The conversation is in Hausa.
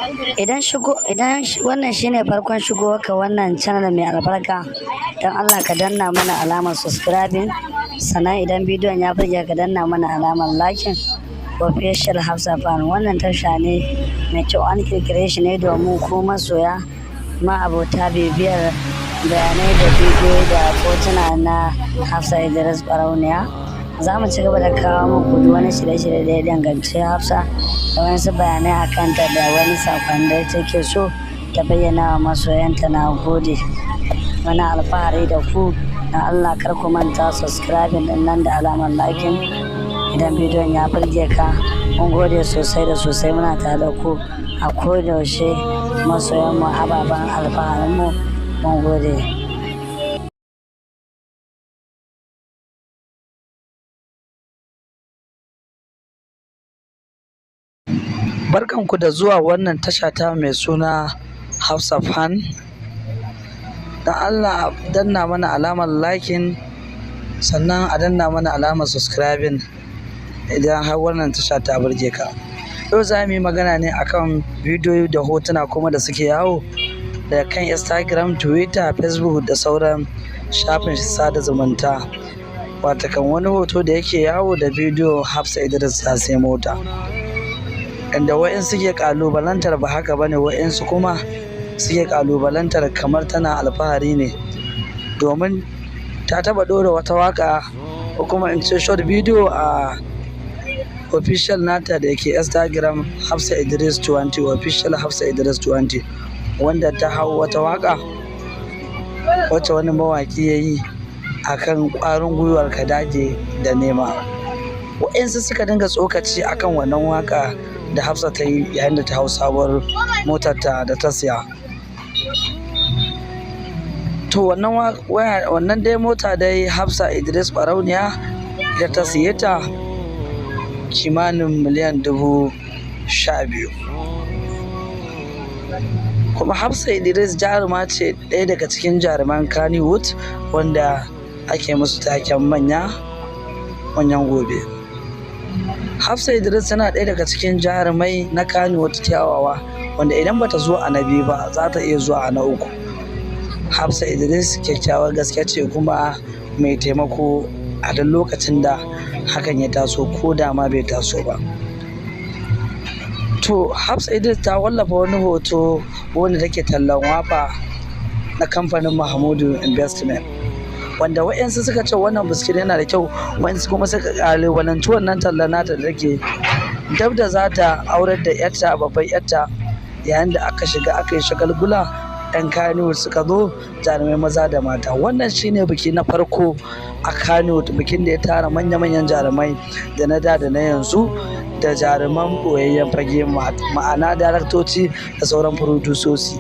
Idan shigo idan wannan shine farkon shigowarka wannan channel mai albarka, don Allah ka danna mana alamar subscribing. Sannan idan bidiyon ya burge ka, danna mana alamar liking. Official Hafsa Fan, wannan tasha ne mai kyau, an kirkire shi ne domin ku masoya, ma'abota bibiyar bayanai da bidiyo da hotuna na Hafsa Idris Barauniya. Za mu ci gaba da kawo muku duk wani shirye-shirye da ya danganci Hafsa da wasu bayanai a kanta da wani saƙon da take so ta bayyana wa masoyanta. Na gode, muna alfahari da ku. Na Allah, kar ku manta subscribing din nan da alamar liking idan bidiyon ya burge ka. Mun gode sosai da sosai, muna tare da ku a kodayaushe, masoyanmu, ababen alfaharinmu. Mun gode. Barkanku da zuwa wannan tasha ta mai suna Hafsa Fan. Don Allah danna mana alamar liking, sannan a danna mana alamar subscribing idan har wannan tasha ta burge ka. Yau za mu yi magana ne akan bidiyoyi da hotuna kuma da suke yawo daga kan Instagram, Twitter, Facebook da sauran shafin sada zumunta. Watakan wani hoto da yake yawo da bidiyo, Hafsa Idris ta sai mota. Inda wa'insu suke ƙalubalantar ba haka bane, wa'insu kuma suke ƙalubalantar kamar tana alfahari ne. Domin ta taɓa ɗora wata waƙa ko kuma in ce short video a official nata da yake Instagram, Hafsa Idris 20 official, Hafsa Idris 20, wanda ta hau wata waƙa wacce wani mawaƙi ya yi akan ƙwarin gwiwar ka dage da nema. Wa'insu suka dinga tsokaci akan wannan waƙa da Hafsa ta yi yayin da ta hau sabuwar motarta da ta siya. To, wannan waya, wannan dai mota dai, Hafsa Idris Barauniya ita ta siye ta kimanin miliyan 12,000. Kuma Hafsa Idris jaruma ce, ɗaya daga cikin jaruman Kannywood wanda ake musu taken manya manyan gobe. Hafsa Idris tana ɗaya daga cikin jarumai na Kannywood kyawawa, wanda idan bata zo a na biyu ba, za ta iya zuwa a na uku. Hafsa Idris kyakkyawar gaske ce kuma mai taimako a duk lokacin da hakan ya taso, ko da ma bai taso ba. To, Hafsa Idris ta wallafa wani hoto wanda take tallan wafa na kamfanin Mahmudu Investment, wanda wa'yansu suka ce wannan biskit yana da kyau, wa'yansu kuma suka ƙalubalanci wannan tallan nata da take dab da za ta aurar da 'yarta, babbar 'yarta, yayin da aka shiga aka yi shagulgula, 'yan Kannywood suka zo, jarumai maza da mata. Wannan shine biki na farko a Kannywood, bikin da ya tara manya-manyan jarumai da na da da na yanzu da jaruman ɓoyayyen fage, ma'ana daraktoci da sauran furodusosi.